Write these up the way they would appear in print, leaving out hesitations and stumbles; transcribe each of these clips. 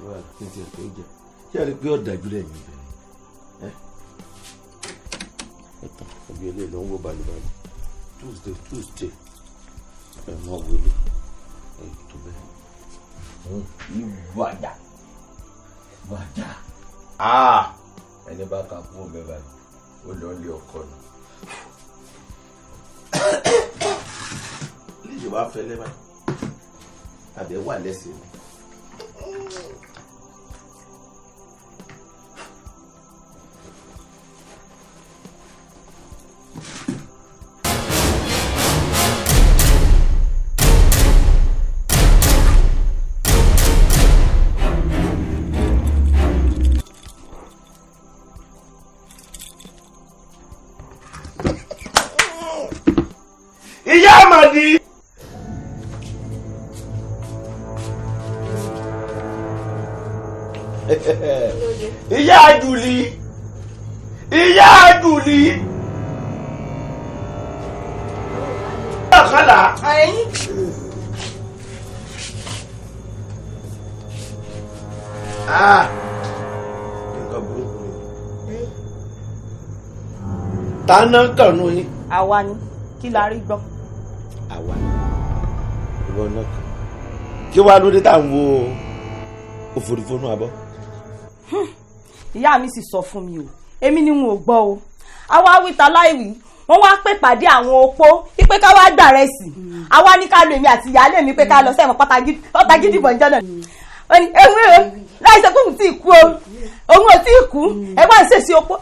Kí n tiẹ̀ tó jẹ ṣé ẹ rí i pé ọ̀dájú lẹ́yìn obìnrin ẹ ẹ tán ọbí eléyìí ló ń wo balùbalù. Tuesday, Tuesday, ẹ mọ wọlé ẹ tó bẹ́ẹ̀. Ìwàdà wàdà, ẹni bá ka kú ọmọ ẹ báyìí, ó lọ lé ọkọ nù. Léyìí wàá fẹ́ lẹ́bàá àbẹ̀ wà lẹ́sẹ̀ mi. Ìyá àmàdí. Ìyá àjùlí, ìyá àjùlí. Ọ̀kànlá. Ah! Nǹkan burúkú ni. Ta náà kàn nù yín? Àwa ni, kí la rí gbọ́? Àwa ni, ìwọ náà kàn. Kí wàá lóde tá à ń wo òfurufú nù abọ́? Ìyá mi sì sọ fún mi o, èmi ni n ò gbọ́ o. Àwa wíta láìwí, wọ́n wá pè pàdé àwọn opó wípé ká wá gbà rẹ̀ sí. Àwa ní ká lo èmi àti ìyáálé mi pé ká lọ sẹ́wọ̀n pátágídì bọ̀njọ́ náà. Wọ́n ní ewé o, láì sọ pé òun tí ì kú o, òun ò tí ì kú, ẹ wá ń ṣèṣe opó.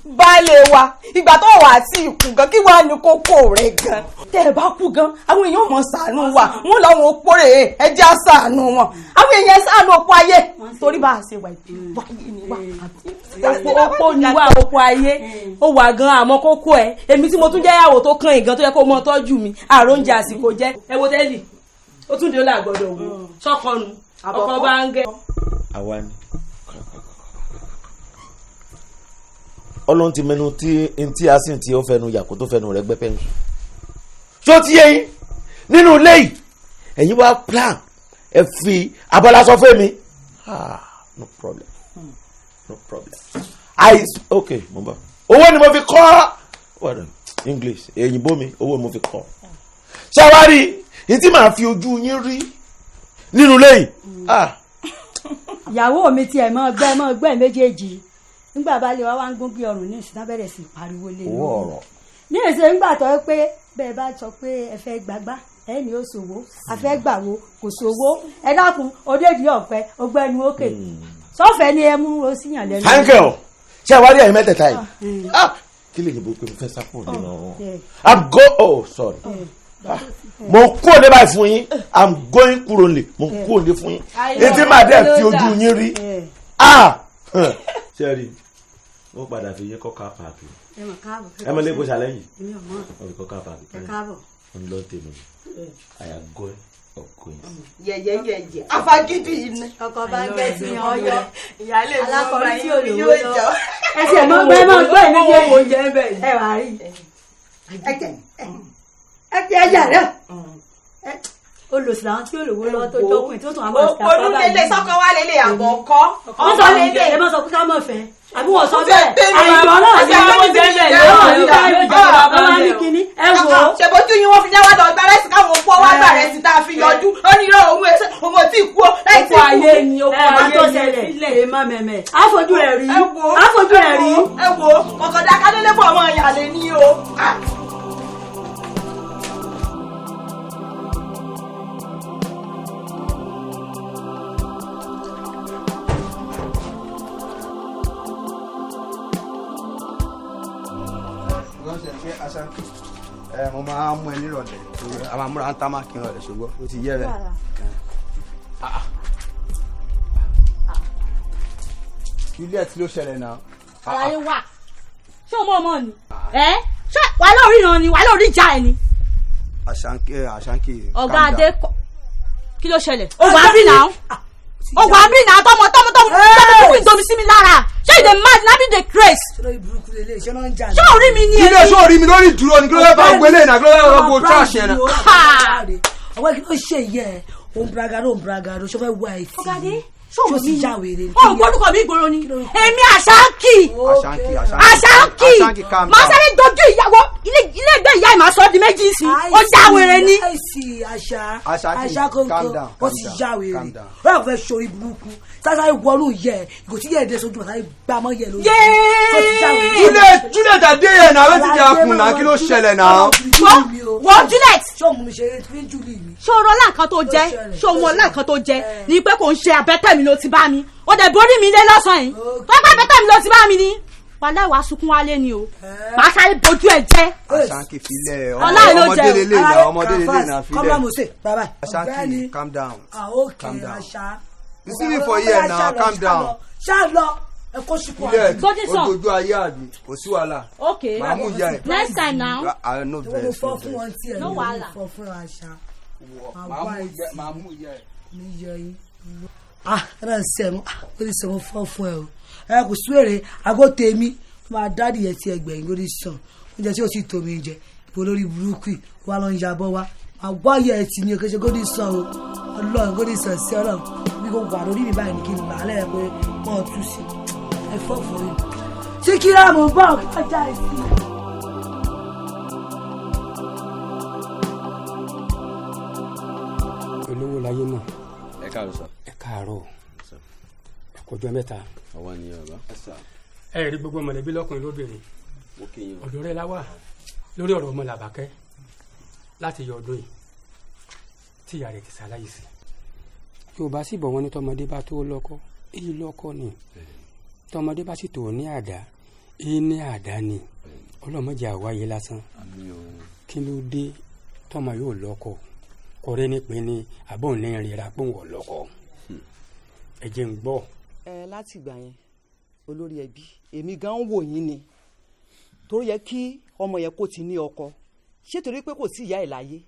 Baálé wa, ìgbà tó wà sí ìkú gan, kí wàá ní kókó rẹ̀ gan? Tẹ́ ẹ bá kú gan, àwọn èèyàn mọ̀ ṣàánú wa, wọn làwọn opó rè é, ẹ jẹ́ àṣàánú wọn. Àwọn èèyàn ṣàánú opó ayé torí bá a ṣe wà ìbí wáyé ni wá. Opó ni wá, opó ayé ó wà gan, àmọ́ kókó ẹ, èmi tí mo tún jẹ́ ìyàwó tó kàn ìgan tó yẹ kó mọ tọ́jú mi, àrò oúnjẹ àsìkò jẹ́. Ẹ wo tẹ́lì ó tún dé, ó là gbọ́dọ̀ wò sọ́kọnu ọkọ bá ń gẹ. Àwa ni ọlọ́run ti mẹnu tí ntí a sì ti ó fẹnu yàgò tó fẹnu rẹ̀ gbẹ́ pẹ́ńsù. Ṣó ti yé yín nínú ilé yìí, ẹ̀yin wá plan, ẹ fi abọ́lá sọ fún mi. Ah, no problem, no problem. I okay, mo bọ owó ni mo fi kọ́. Well, English èyìnbó mi, owó ni mo fi kọ́. Ṣé wàá rí i tí màá fi ojú yín rí nínú ilé yìí? Ah. Ìyàwó mi tiẹ̀ mọ́ gbẹ́ méjèèjì nígbà bá lè wá wá ń gún bí ọrùn ní ìsìn náà, bẹ̀rẹ̀ sí pariwo lé Owó ọ̀rọ̀. Ní ìsìn nígbà tó yẹ pé bẹ́ẹ̀ bá sọ pé ẹ fẹ́ gbàgbá, ẹ ní ó ṣòwò, a fẹ́ gbàwó, kò ṣòwò. Ẹ dákun, òdèdí ọ̀fẹ́ ọgbẹ́nu òkè sọ́fẹ́ ni ẹ mú o síyàn lẹ́nu. Thank you. Ṣé wàá rí ẹ̀yin mẹ́tẹ̀ẹ̀ta yìí? Ah, kí lè yìnbó pé mo fẹ́ sá kúrò nínú ọ̀run. I'm go, oh sorry. Ah, mo kúrò ní báyìí fún yín. I'm going kúrò nílé, mo kúrò nílé fún yín. Etí màá dẹ̀ fi ojú yín rí. Ah, ṣé ẹ rí wọ́n padà fi yín kọ́ car park. Ẹ mọ̀ káàbọ̀. Ẹ mọ̀ lẹ́kọ̀ọ́ ṣàlẹ́yìn. Èmi ò mọ̀. Wọ́n fi kọ́ car park. Ẹ káàbọ̀. Ń lọ tèmi, I am going or going. Yẹ̀yẹ̀yẹ̀yẹ̀, afagídí yìí ni. Ọkọ bá ń gẹ́ sí ọyọ. Ìyáálé mi Alákọ̀ọ́rí tí ò lówó yóò lọ. jọ. Ẹ sì ẹ mọ́ gbẹ́ mọ́ gbẹ́ méjèèjì. Oúnjẹ bẹ́ẹ̀ ni. Ẹ wà rí ẹ ti ẹ yà rẹ olùsìn àwọn tí ó lówó lọ́wọ́ tó jọkùnrin tó tún àwọn ìsìkà. Òpònú lélẹ̀, sọ́kọ wá lélẹ̀, àbọ̀ kọ́. Wọ́n sọ lédè ẹ má sọ pé ká mọ̀ fẹ́, àbí wọ́n sọ bẹ́ẹ̀? Àìgbọ́n Àìgbọ́n náà ni náà wọ́n ni wọ́n ní báyìí wọ́n wá ní kinní ẹ wò ó. Ṣèbójú yín wọ́n fi jáwá lọ gba rẹ́sì, káwọn òpó wá gbà rẹ́sì tá a fi yọjú. Ó ní irọ́, òun èso, òun ò tí ì kú ó láì tí Opó ì kú. ayé ni, opó Ẹ má ayé tó ni. ṣẹlẹ̀ Sílẹ̀. èèmọ̀ mẹ̀mẹ̀ àfojú rẹ̀ rí Ẹ wo àfojú rẹ̀ rí. Ẹ wo ọ̀kọ̀dá kádélé bọ̀, ọmọ ìyàlẹ̀ ni o. Ah. Nǹkan ṣe pé Aṣáńkì ẹ, mo máa ń mú ẹ nírọ̀lẹ́ torí a máa múra ń tá máa kí n rọ̀lẹ́, ṣùgbọ́n ó ti yẹ rẹ. Ilé ẹ̀ tí ló ṣẹlẹ̀ náà. Àlàyé wà, ṣé o mọ̀ ọmọ ni ẹ? Ṣé wàá lórí ìran ni, wàá lórí ìjà ẹ ni? Aṣáńkì, Aṣáńkì. Ọ̀gá calm down. Adé, kí ló ṣẹlẹ̀? O wà á bí náà, o wà á bí náà, tọmọ tọmọ tọmọ tọmọ kúkú ìdomi sí mi lára. Ṣé you dey mad na be dey craze? Lórí burúkú lélẹ̀, ṣé wọ́n ń jà? Ṣé orí mi ni? Kí ló ṣó rí mi lórí ìdúró ni? Kí ló fẹ́ bá gbélé náà? Kí ló fẹ́ bá gbó trash yẹn náà? Ọwọ́ kí ló ṣe yẹ ẹ̀? Òun bragado, òun bragado, ṣó fẹ́ wá ẹ̀ tí? Ọ̀gá Adé, Ṣó o sì já wèrè ni? O gbórúkọ mi ìgboro ni. Èmi Àṣàkì. Àṣàkì. Màá sáré dojú ìyàwó ilé ìgbé ìyá ẹ̀ máa sọ di méjì sí. Ó já wèrè ni. Àṣà Àṣà kòkó ó sì já wèrè. Ó yà fẹ́ sori burúkú. Sáré wọnú yẹ ìgò tí yẹ dé sojú màá sáré gbàmọ́ yẹ lójú. Juliet Juliet adéyẹ náà wetin dey happen na kí ló ṣẹlẹ̀ náà. Wọ́n Juliet. Ṣé òun mi ṣe é fi Julie mi. Ṣé o rọ láǹkan tó jẹ? Ṣé o mọ láǹkan tó jẹ? Ni pé kò ń ṣe àbẹ́tẹ̀ mi ló ti bá mi. Ó dẹ̀ borí mi lé lọ́sàn-án yìí. Tó bá àbẹ́tẹ̀ mi ló ti bá mi ni. Wàlẹ́ wàá sunkún wálé ni o. Màá sáré bojú ẹ jẹ́. Àṣàkì filẹ̀ ọmọdé lélẹ̀ náà ọmọdé lélẹ̀ náà filẹ̀. Àṣàkì calm down. Calm down. You see me for here now, calm down. Ṣá lọ ẹ kó ṣùkú àná. Ilé ojojú ayé àbí kò sí wàhálà. Okay. Màá mú ìyá ẹ̀. Next time now. I no vex. Mo fọ́ fún wọn tí ẹ No wàhálà. Mo fọ́ fún àṣà. Màá mú ìyá ẹ̀. Mi yọ yín. Ah, ẹ náà ń sẹ́mu, ó ní sẹ́mu fọ́ fún ẹ o. Ẹ kò súwèrè, àgọ́ tèmi, máa dádì yẹn ti ẹgbẹ̀yìn lórí sàn. Oúnjẹ tí ó sì tó mi jẹ, ìbò lórí burúkú wa lọ ń yabọ́ wa. Àwáyé ẹ ti ní o, kí ṣe gódì sàn o. Ọlọ́run gódì sàn sí ọlọ́run. Bí kò wà lórí mi báyìí ní kí n bà á lẹ́yìn pé wọ́n tú sí ẹ fọ́ fún mi. Síkírà mò ń bọ̀ ọjà ìsìn. Olówó láyé náà. Ẹ káàárọ̀ sà. Ẹ káàárọ̀. Ẹ kọjọ mẹ́ta. Àwa ni bàbá. Ẹ rí gbogbo mọ̀lẹ́bí lọ́kùnrin lóbìnrin. Ọ̀dọ̀ rẹ̀ la wà lórí ọ̀rọ̀ ọmọ Làbákẹ́ láti yọ ọdún yìí tí ìyá rẹ̀ ti ṣaláìsí. Yorùbá sì bọ̀ wọ́n ní tọmọdé bá tó lọ́kọ èyí lọ́kọ ni, tọmọdé bá sì tó ní àdá èyí ní àdá ni. Ọlọ́mọdé àwáyé lásán. Kí ló dé tọmọ yóò lọ́kọ kọrẹ́ ní pé ní àbọ̀n ní rira pé wọ́n lọ́kọ? Ẹ jẹ́ ń gbọ́. Ẹ láti ìgbà yẹn olórí ẹbí èmi gan ń wò yín ni torí yẹ kí ọmọ yẹn kó ti ní ọkọ, ṣé torí pé kò sí ìyá ẹ̀ láyé?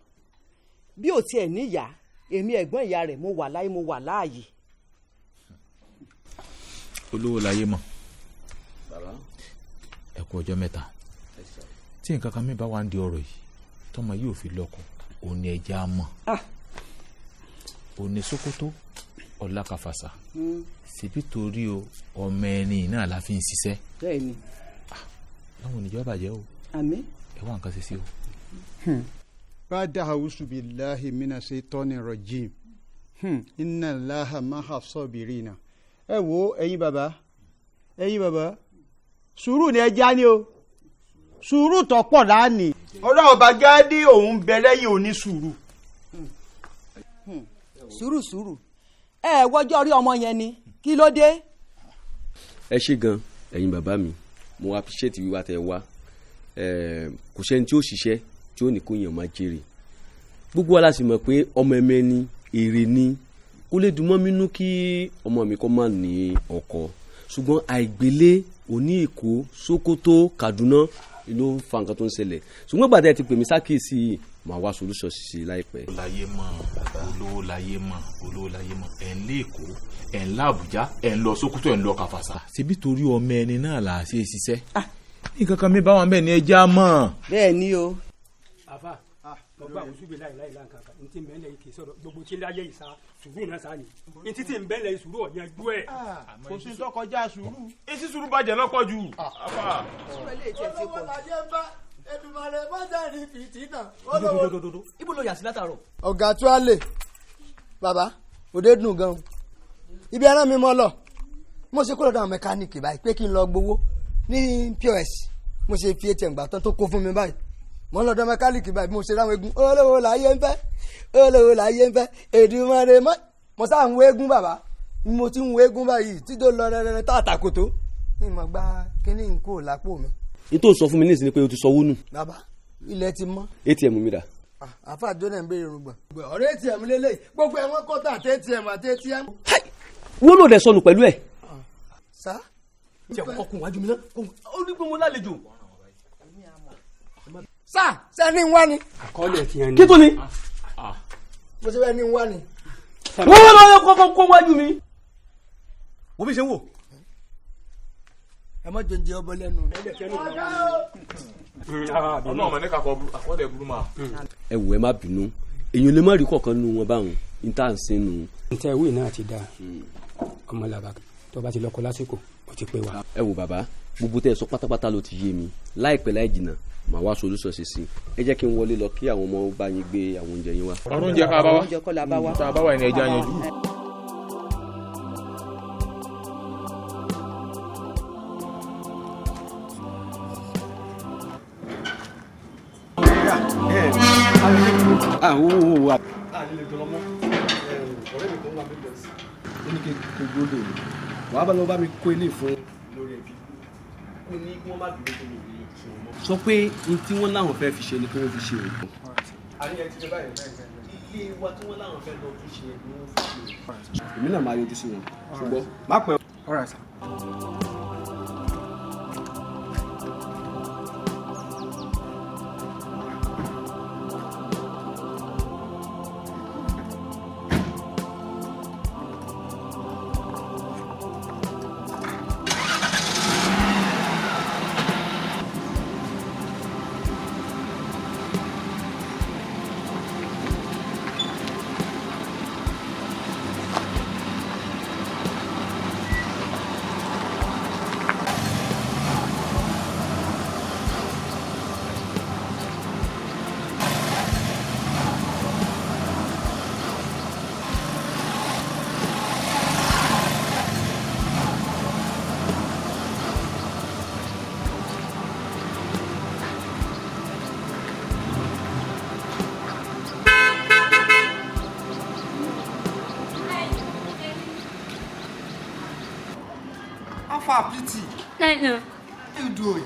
Bí ò tiẹ̀ níyà, èmi ẹ̀gbọ́n ìyá rẹ̀ mo wà láyé, mo wà láàyè. Olówó láyé mọ̀. Ẹ kú ọjọ́ mẹ́ta. Tí nǹkan kan mi bá wà ń di ọ̀rọ̀ yìí tọmọ yóò fi lọ́kọ, òun ni ẹja mọ̀. Òun ni Sókótó ọ̀la kàfàṣà. Ṣèbí torí o ọmọ ẹni náà la fi ń ṣiṣẹ́. Bẹ́ẹ̀ni. Láwọn oníjọba bàjẹ́ o. Àmín. Ẹ wá nǹkan ṣe sí o. Bada awusu billahi mina ṣaitani rajim. Inna Allaha maha sabirina. Ẹ wo ẹ̀yin bàbá, ẹ̀yin bàbá, sùúrù ni ẹ já ní o, sùúrù tó pọ̀ láàní. Ọlọ́run bá gádí òun bẹ lẹ́yìn òní sùúrù. Sùúrù sùúrù ẹ wọjọ́ orí ọmọ yẹn ni, kí ló dé? Ẹ ṣé gan ẹ̀yin bàbá mi, mo appreciate wíwá tẹ wá. Kò sẹ́ni tí ó ṣiṣẹ́ tí ó ní kó yàn máa jèrè. Gbogbo wa la sì mọ̀ pé ọmọ ẹ̀mẹ́ ni èrè ni. Kó lè dùn mọ́ mi nú kí ọmọ mi kó má ní ọkọ, ṣùgbọ́n àìgbélé òní Èkó Sókótó Kàdúná ló ń fa nǹkan tó ń ṣẹlẹ̀. Ṣùgbọ́n gbàdá ẹ ti pè mí sákèsí yìí, màá wá solution ṣiṣẹ́ láìpẹ́. Láyé mọ̀, olówó láyé mọ̀, olówó láyé mọ̀, ẹ̀ ń lé Èkó, ẹ̀ ń lé Àbújá, ẹ̀ ń lọ Sókótó, ẹ̀ ń lọ Kàfàṣà. Ṣebí torí ọmọ ẹni náà là á ṣe é ṣiṣẹ́. Nǹkan kan mi bá wọn bẹ́ẹ̀ ni ẹ já mọ̀. Bẹ́ẹ̀ ni o. Àfà mo gbà wọ́n súbì láì láì láǹkà kan ntí mbẹ́lẹ̀ yìí kì í sọ̀rọ̀ gbogbo tí láyé yìí sá sùúrù náà sá ni ntí tí mbẹ́lẹ̀ yìí sùúrù ọ̀yàn gbọ́ ẹ̀. Kò sí tó kọjá sùúrù. Etí sùúrù bàjẹ́ lọ́pọ̀ jù. Olówó láyé ń bá Èdùmàrè mọ́tàrí fìtínà. Dodododo ibo ló yà sí látàárọ̀. Ọ̀gá tó a lè bàbá òde dùn gan-an ibi ẹran mi mọ́ lọ mo ṣe kó lọ́dọ̀ àwọn mẹkáníìkì báyìí pé kí n lọ gbowó ní POS, mo ṣe fi ATM gbà tán tó kó fún mi báyìí. Mo ń lọ́dọ̀ mẹkáníìkì báyìí mo ṣe ráwọn eégún olówó láyé ń fẹ́, olówó láyé ń fẹ́, Èdùmàrè mọ́. Mo sáà ń wo eégún bàbá, mo ti ń wo eégún báyìí tí tó lọ rẹrẹrẹ tá àtàkòtó ní mo gbá kíní ń kó lápò mi. N tó sọ fún mi nísìnyí pé o ti sọ owó nù. Bàbá ilẹ̀ ti mọ́. ATM mi dà. Àfa àjọ náà ń béèrè irùngbọ̀n. Ọ̀rẹ́ ATM lélẹ̀ gbogbo ẹ̀wọ̀n kọ́tà àti ATM àti ATM. Wọ́n lò dẹ̀ sọnù pẹ̀lú ẹ̀. Sá. Ṣé ọkùnrin wájú mi náà? Ó ní pé mo lálejò. Sá sẹ́ni ń wá ni. Àkọọ́lẹ̀ ti yẹn ni. Kí tó ni? Mo ṣe bẹ́ẹ̀ ni ń wá ni. Wọ́n lọ kọ́kọ́ kó wájú mi. Wo bí ṣe ń wò. Ẹ má jọ ń jẹ ọbọ lẹ́nu. Ọlọ́run mọ̀ ní kakọ àkọọ́lẹ̀ burú ma. Ẹ wò ẹ má bínú, èèyàn lè má rí kọ̀ọ̀kan nínú wọn báwọn ní tá à ń sin nù. Ntẹ ìwé náà ti dáa, Ọmọ Làbákẹ́ tó bá ti lọ́kọ lásìkò ó ti pé wa. Ẹ wo bàbá, gbogbo tẹ́ ẹ sọ pátápátá ló ti yé mi. Láìpẹ́ láì jìnnà màá wá solution ṣe sí i. Ẹ jẹ́ kí n wọlé lọ kí àwọn ọmọ bá yín gbé àwọn oúnjẹ yín wá. Ọ̀rọ̀ oúnjẹ ká bá wá. Oúnjẹ kọ́ la bá wá. Tá a bá wà ní ẹja yanjú. Ọ̀rẹ́ mi kan wà mí bẹ̀rẹ̀ sí ó ní kí n dúró dè mí, wàá bá lọ bá mi kó ilé fún lórí ẹbí, ó ní kí wọ́n má dúró tó mi rí ìṣòro mọ́. Sọ pé n tí wọ́n láwọn fẹ́ fi ṣe ni kí wọ́n fi ṣe o. Àríyá ti ṣe báyìí. Ilé wa tí wọ́n láwọn fẹ́ lọ tún ṣe ni wọ́n fi ṣe o. Èmi náà máa yọjú sí wọn, ṣùgbọ́n má pẹ́. All right, sir. How far, Pity? Nine, no. How you doing?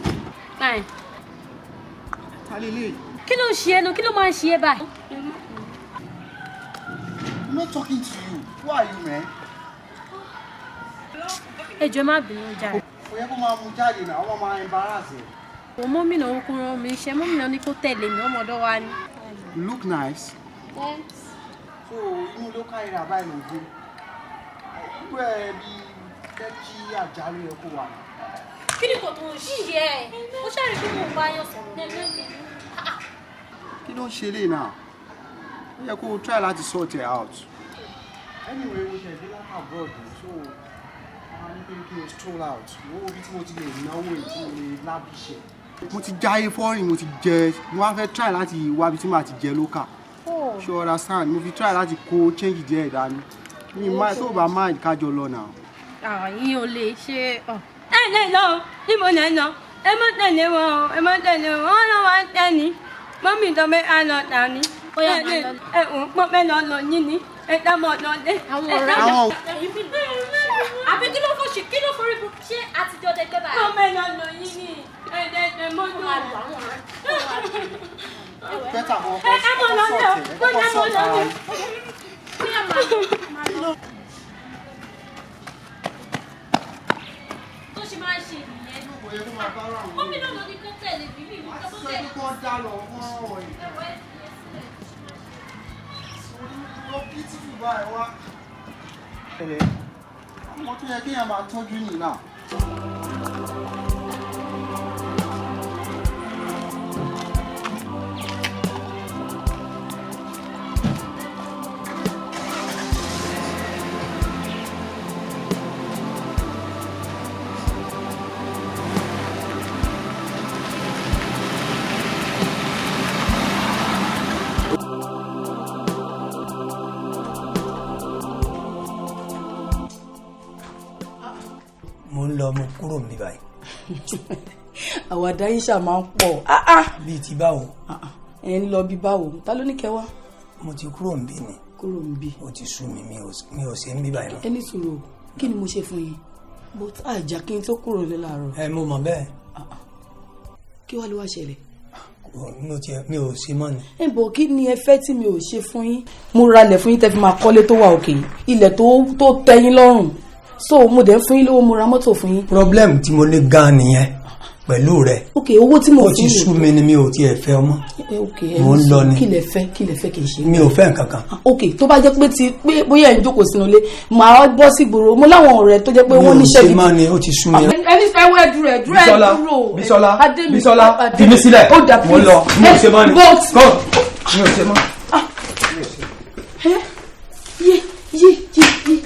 Nine. Talele. Kí ló ń ṣe ẹ́ nu? Kí ló máa ń ṣe ẹ́ báyìí? I'm not talking to you. Who are you, man? Ẹ jọ̀ọ́, má bínú jàre. Kò yẹ kó máa mú jáde náà, wọ́n máa embarrass ẹ. Òun mọ́mìnà òun kò rán mi iṣẹ́, mọ́mìnà ní kó tẹ̀lé mi, ọmọdé wa ni. You look nice. Thanks. So, inú ló ká ìrà báyìí ló ń gbé. Irú ẹ bí jẹ́ kí àjálù ẹ kó wà. Kí ni kò tó ń ṣe ẹ́? Ó ṣàrí pé mo bá yàn sọ̀rọ̀. Kí ló ń ṣe lè náà? Ó yẹ kó o try láti sort it out. Anyway, mo ṣe dé láti abroad, so àwọn ní pé kí n stroll out. Wo ibi tí mo ti lè náwó èyí tí mo lè lábìṣe. Mo ti jáyé fọ́rìn, mo ti jẹ, mo wá fẹ́ try láti wá ibi tí màá ti jẹ local. Ṣé o understand? Mo fi try láti kó change díẹ̀ dání. Mi máa tó bá mind kájọ lọ náà. Àyìn ò lè ṣe. Ẹ lè lọ o, níbo lẹ ń lọ? Ẹ má tẹ̀lé wọn o, ẹ má tẹ̀lé wọn, wọn náà wá ń tẹ̀ ní. Mọ́mí tó bẹ́ á lọ tà ní. Ẹ lè ẹ ò pọ́n fẹ́ lọ lọ yín ni, ẹ dábọ̀ lọ lé. Àwọn ọ̀rẹ́ Àwọn- àbí kí ló fòṣì, kí ló forí bu ṣé àtijọ́ dẹgbẹ́ báyìí. Pọ́n fẹ́ lọ lọ yín ni, ẹ lè ẹ mọ́tò. Better kó Ẹ ẹ mọ̀ lọ lé o, sort ẹ, mo kó ní ẹ mọ̀ sort lọ ara lé. ẹ. Bóyá máa lọ. Tó ṣe máa ń ṣe nìyẹn. Mọ́mí náà ló ní kó tẹ̀lé mi, mi ìmọ̀ tó Sọ tẹ̀lé. pé kó dá lọ wọ́n ẹ̀. Ẹ̀wọ̀ ẹ̀ fi ẹ̀ sílẹ̀. Lọ beautiful báyìí wá. Ẹ̀rẹ̀, ọmọ tó yẹ kéèyàn máa tọ́jú nìyí náà. Mo ń lọ, mo kúrò níbí báyìí. Àwàdà yín ṣáà máa ń pọ̀. Bíi ti báwo? Ẹ ń lọ bí báwo? Ta ló ní kẹwàá? Mo ti kúrò níbí ni. Kúrò níbí. Ó ti sú mi, mi ò ṣe ń bí báyìí mọ́. Ẹ ní sùúrù, kí ni mo ṣe fún yín? But àjà kí n tó kúrò ní láàárọ̀. Ẹ mo mọ̀ bẹ́ẹ̀. Kí wàá ló wá ṣẹlẹ̀? Mi ò ṣe mọ́ ni. Ẹ bọ̀, kí ni ẹ fẹ́ tí mi ò ṣe fún yín? Mo ralẹ̀ fún yín tẹ́ fi máa kọ́lé tó wà òkè yìí, ilẹ̀ tó tẹ́ yín lọ́rùn. So mo dẹ̀ ń fún yín lówó, mo ra mọ́tò fún yín. Problem tí mo ní gan nìyẹn pẹ̀lú rẹ̀. Ok, owó tí mo Ó fún ti yín. sú mi ni, mi ò tiẹ̀ fẹ́ ọmọ. Ẹ, ok, ẹ Mo ń ní lọ sùúrù. ni. Kí lẹ fẹ́ kí n ṣe? Mi ò fẹ́ nǹkan kan. Ok, tó bá jẹ́ pé ti pé bóyá ẹ̀ ń jókòó sínú ilé, màá bọ́ sí ìgboro. Mo láwọn ọ̀rẹ́ tó jẹ́ pé Mi wọ́n ò níṣẹ́ ṣe gidi. mọ́ ni, ó ti sú mi. Ẹni ẹwọ ẹ dúró, ẹ dúró, ẹ Bísọ́lá, dúró. Bísọ́lá, Adé mi, Bísọ́lá, Adé fi mí mi. sílẹ̀. Ó dà, Mo ń lọ, mi ò ṣe mọ́ ni. But Go. Mi ò ṣe mọ́. Ẹ yé yé yé yé,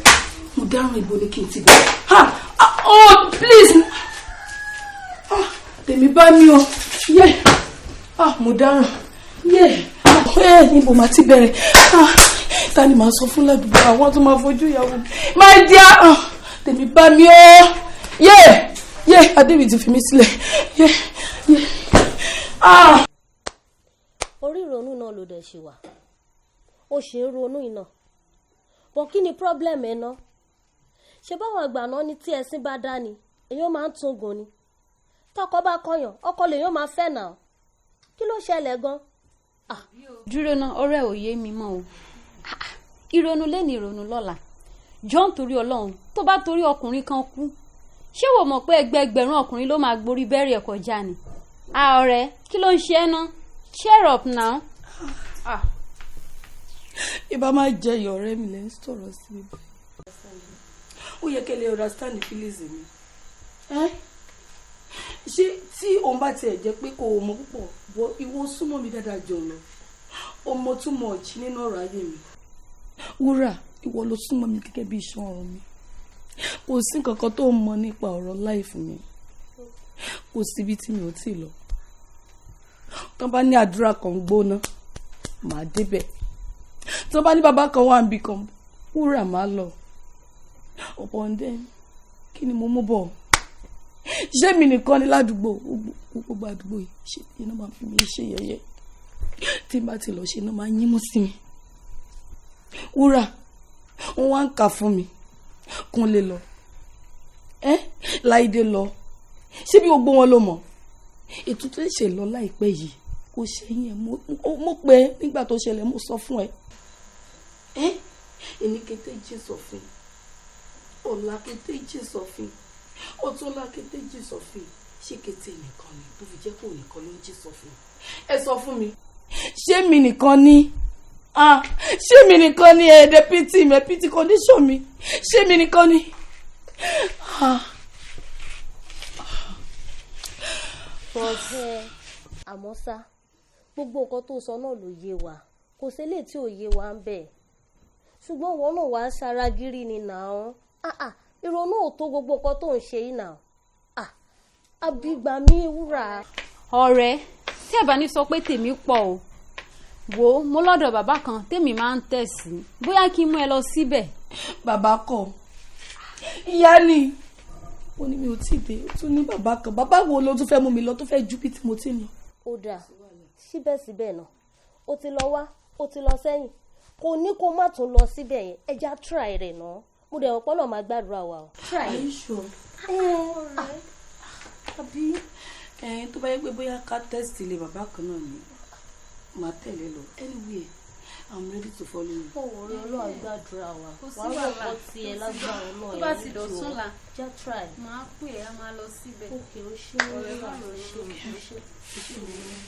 mo dáràn, ibo ni kí n ti bọ̀? Ha! Oh please! Ah, tèmi bá mi o. Yé! Ah, mo dáràn. Yé! Ẹ níbo màá ti bẹ̀rẹ̀? Ah, ta ni màá sọ fún ládùúgbò àwọn tó máa fojú ìyàwó mi? My dear! Ah, tèmi bá mi o. Yé! Yé! Adébí ti fi mí sílẹ̀. Yé! Yé! Ah! Orí ìrònú náà ló dẹ̀ ṣe wà, ó ṣe ń ronú iná bọ̀. Kí ni problem ẹ ná? Ṣe báwọn àgbà náà ní tí ẹṣin bá dá ni èèyàn máa ń tún gùn ni, tọkọ bá kọyàn ọkọ lèèyàn máa fẹ́ nà. Kí ló ṣẹlẹ̀ gan? Dúró ná, ọ̀rẹ́, ò yé mi mọ́ o. Ìrònú lẹ́ni, ìrònú lọ́la. Jọ́, nítorí Ọlọ́run, tó bá torí ọkùnrin kan kú, ṣé wò mọ̀ pé ẹgbẹẹgbẹ̀rún ọkùnrin ló máa gborí bẹ́ẹ̀rì ẹ̀ kọjá ni? Ọ̀rẹ́, kí ló ń ṣe ẹ́ ná? Cheer up now. Ìbá máa jẹ ìyọ̀, ọ̀rẹ́ mi lẹ́ ń sọ̀rọ̀ sí mi báyìí. Ó yẹ kẹ́ lè understand the feelings mi. Ṣé tí òun bá tiẹ̀ jẹ́ pé kò mọ púpọ̀ bọ́, ìwọ súnmọ́ mi dáadáa jọ lọ, ó mọ too much nínú ọ̀rọ̀ ayé mi. Wúrà, ìwọ ló súnmọ́ mi gẹ́gẹ́ bí iṣan ọrùn mi. Kò sí nǹkan kan tó mọ nípa ọ̀rọ̀ life mi. Kò síbi tí mi ò tí ì lọ. Tó bá ní àdúrà kan gbóná, màá débẹ̀. Tó bá ní bàbá kan wà níbì kan, wúrà, máa lọ. Ọ̀pọ̀ ǹdẹ́, kí ni mo mú bọ̀? Ṣé mi nìkan ni ládùúgbò? Gbogbo àdúgbò yìí, ṣé iná máa fi mi ṣe yẹ̀yẹ́? Tí n bá ti lọ, ṣe iná máa yín mú sí mi. Wúrà, wọ́n wá ń kà fún mi. Kúnlé lọ, ẹ́ Láìdé lọ, ṣé bí gbogbo wọn ló mọ̀ ètò tó ṣe lọ láìpẹ́ yìí kò ṣe yẹn? Mo pẹ́ nígbà tó ṣẹlẹ̀, mo sọ fún ẹ. Ẹ èmi kété jí sọfin, ọ̀la kété jí sọfin, ọ̀túnla kété jí sọfin. Ṣé kété nìkan ni tó fi jẹ́ kó nìkan ló ń jí sọfin? Ẹ sọ fún mi, ṣé mi nìkan ni? Ah, ṣé mi nìkan ni? Ẹ̀ẹ́dẹ̀ pity mi, pity condition mi. Ṣé mi nìkan ni? Ah. Bọ́sẹ̀, àmọ́ ṣá, gbogbo nǹkan tó sọ náà ló yé wa, kò sílẹ̀ tí ò yé wa ń bẹ̀, ṣùgbọ́n wọn náà wàá ṣara gírí ni nà án. Ìrònú ò tó gbogbo nǹkan tó ń ṣe yìí nà án, àbígbà mi, wúrà. Ọ̀rẹ́, tí ẹ bá ní sọ pé tèmi pọ̀ o, wò ó, mo lọ́dọ̀ bàbá kan tèmi máa ń tẹ̀ sí, bóyá kí n mú ẹ lọ síbẹ̀. Bàbá kọ, ìyá ni ó ní mi ò tí ì dé. Ó tún ní bàbá kan. Bàbá wo ló tún fẹ́ mú mi lọ tó fẹ́ ju bí tí mo ti ń lọ? Ó dáa, síbẹ̀síbẹ̀ náà, ó ti lọ wá, ó ti lọ sẹ́yìn, kò ní kó má tún lọ síbẹ̀ yẹn. Ẹ já try rẹ̀ náà. Mo dẹ̀ wọ́pọ̀ náà máa gbàdúrà wa o. Are you sure? Àbí ẹ̀yin tó bá yẹ pé bóyá ká test ilé bàbá kan náà ni, màá tẹ̀lé lọ. Anyway, I'm ready to follow you. Ó wọ orí Ọlọ́run gbàdúrà wa. Kò sí wàá wàhálà. rò tiẹ̀ lágbára Ọlọ́run. Tó bá ti dọ̀tún la, já try. Màá pè é, a máa lọ síbẹ̀. Òkè, ó ṣe é, Ọ̀rẹ́, má ó ronú. ṣe, ó ṣe, ó ṣe.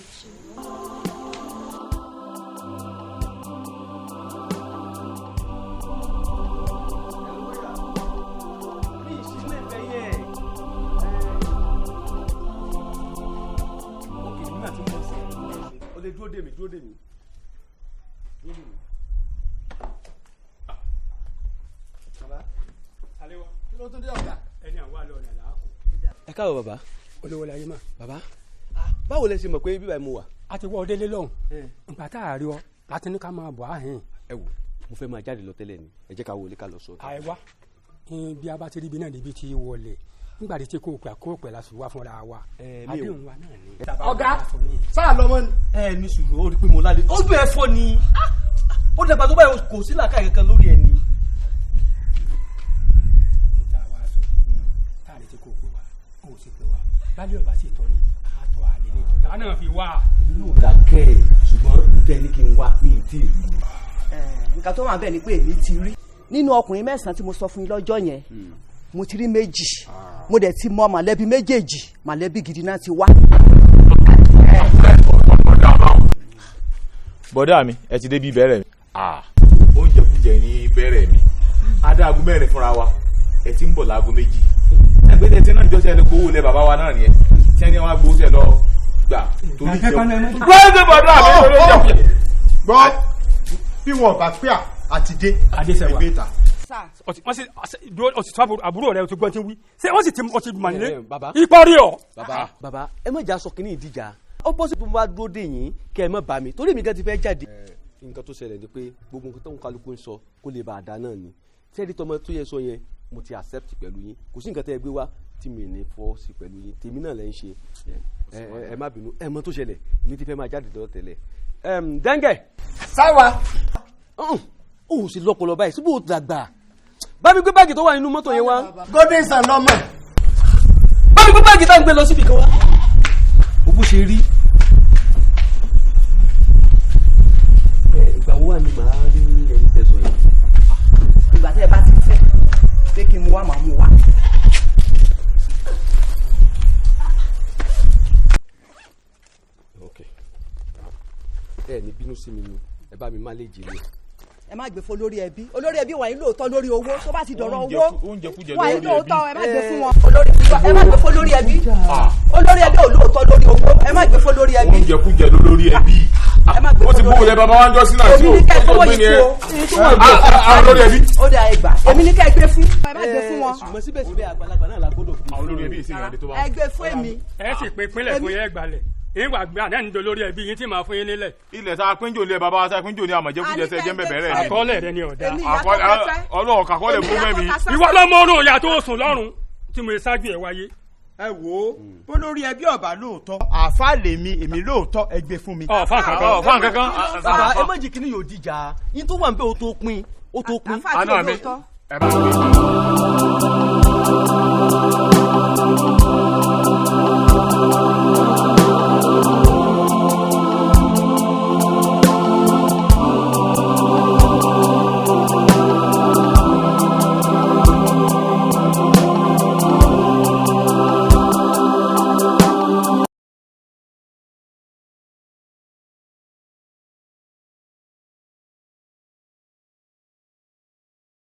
O lè dúró dè mí, dúró dè mí, dúró dè mí. Bàbá, Àléwá. Kí ló tún dé, ọ̀gá? Ẹni àwọn àlọ́ ọ̀nà làákò. Ẹ káàbọ̀, bàbá. Olówó láyé mà. Bàbá, báwo lẹ ṣe mọ̀ pé bíbá mo wà? A ti wọ́ ọ délé lọ́hùn. Ìgbà tá a rí ọ láti ní ká máa bọ̀ á hìn. Ẹ wò, mo fẹ́ máa jáde lọ tẹ́lẹ̀ ni, ẹ jẹ́ ká wọlé ká lọ sọ. Àìwá, bí a bá ti rí ibi náà níbi tí wọlé nígbà tí kò pẹ́ kó pẹ́ la sì wá fúnra wa. Àdéhùn wa náà ni. Ọ̀gá, sáà lọ́mọ ni. Ẹ ní sùúrù, ó rí pé mo lálẹ́ ó dùn ẹ fọ́ ni, ó dàgbà tó báyìí, kò sí làákàyè kankan lórí ẹ ni. Tá a wá sọ tá a lè ti kó pè wá, ó sì pè wá bálẹ̀ ọ̀bá sì tọ́ ni a tọ́ àlè ní ìtọ́ náà fi wá. Èmi náà dákẹ́ ẹ̀, ṣùgbọ́n tẹ́ ní kí n wá, mi ì tí ì rí i. Nǹkan tó wà bẹ́ẹ̀ ni pé èmi ti rí nínú ọkùnrin mẹ́sàn-án tí mo sọ fún yín lọ́jọ́ yẹn, mo ti rí méjì, mo dẹ̀ ti mọ mọ̀lẹ́bí méjèèjì, mọ̀lẹ́bí gidi náà ti wá. Bọ́dà mi, ẹ ti débi bẹ̀rẹ̀ mi. Oúnjẹ kújẹ ní bẹ̀rẹ̀ mi. Adáago 4 fúnra wa, ẹ ti ń bọ̀ láago 2. Ẹgbẹ́ tẹ tí náà jọ́sẹ̀ ẹ lè gbowó lẹ bàbá wa náà nìyẹn tí ẹni wọn gbowó sẹ lọ gbà torí ìjẹun. Gbọ́dọ̀ bọ́dà mi torí ìjẹun. Gbọ́, bí wọn bá pẹ́ àti dé Adéṣẹ́wà. ẹgbẹ́ ìta. Wọ́n sì ọtí tó àbúrò rẹ o ti gbọ́n ti wí ṣé wọ́n sì ti ọtí mà nílé Bàbá. ipò rí ọ. Bàbá, bàbá, ẹ má jà sọ kínní ìdíjà. Ó bọ́ sí bá dúró dè yín kẹ́ ẹ má bà mí torí mi gan ti fẹ́ jáde. Nǹkan tó ṣẹlẹ̀ ni pé gbogbo nǹkan tó ń kálukú ń sọ kó lè bá a dá náà ni. Sẹ́ẹ̀dì tọmọ tó yẹ sọ yẹn, mo ti accept pẹ̀lú yín. Kò sí nǹkan tẹ́ ẹ gbé wá tí mi ní fọ́ sí pẹ̀lú yín. Tèmi náà lẹ́ ń ṣe. Ẹ má bínú, ẹ mọ tó ṣẹlẹ̀, èmi ti fẹ́ máa jáde lọ tẹ́lẹ̀. Dẹ́ngẹ̀. Sáwa. Ó sì lọ́pọlọ báyìí, síbò dàgbà. Bá mi gbé báàgì tó wà nínú mọ́tò yẹn wá. Golden Sun lọ́mọ. Bá mi gbé báàgì tá à ń gbé lọ síbi kan wá. O bó ṣe rí. Ìgbà wo wà ní màá rí ẹni tẹ̀sán yẹn? Ìgbà tí ẹ bá ti fẹ́ pé kí n mú wá, màá mú wá. Ok. Ẹ ní bínú sí mi ni, ẹ bá mi má lè jẹ ní. Ẹ má gbé fún olórí ẹbí. Olórí ẹbí wà ní lóòótọ́ lórí owó, tó bá ti dọ̀rọ̀ owó wà ní lóòótọ́, ẹ má gbé fún wọn. Olórí ẹ má gbé fún olórí ẹbí. Olórí ẹbí ò lóòótọ́ lórí owó, ẹ má gbé fún olórí ẹbí. Oúnjẹ kújẹ lólórí ẹbí. Ó ti bóun lẹ bàbá wa ń jọ sí náà tí Èmi o ní kẹ́ ẹ tó gbówó gbé yìí ni ẹ. fún o. Olórí ẹbí. Ó dà, ẹ gbà. Èmi ní kẹ́ ẹ gbé fún. Ẹ má gbé fún wọn. Ṣùgbọ́n síbẹ̀síbẹ̀ àgbàlagbà náà la gbọ́dọ̀ gbé fún. Olórí ẹbí ìsìn ìrìnàjò tó bá. Ẹ gbé fún èmi. Ẹ sì pé pínlẹ̀ fún yẹn gbalẹ̀ ìwà gbé àná ní olórí ẹbí yín tí màá fún yín nílẹ̀. Ilẹ̀ tá a pínjò ní bàbá wa tá a pínjò ní àmọ̀jẹ́kújẹ sẹ́ jẹ́ bẹ̀rẹ̀ rẹ̀. Àkọọ́lẹ̀ rẹ ni ọ̀dà. Ọlọ́ọ̀ kàkọ́lẹ̀ fún mẹ́mi. Ìwọ lọmọ orun ìyá tó sùn lọ́rùn tí mo ṣáájú ẹ̀ wáyé. Ẹ wo, bó lórí ẹbí ọba lóòótọ́, àáfà lèmi, èmi lóòótọ́, ẹ gbé fún mi. Ọ̀fà kankan. Ọ̀fà kankan. Bàbá, ẹ má jẹ́ kíní yóò dìjà. Yín tó wà ń bẹ́, ó tó pin, ó tó pin. Àná mi. Ẹ bá mi.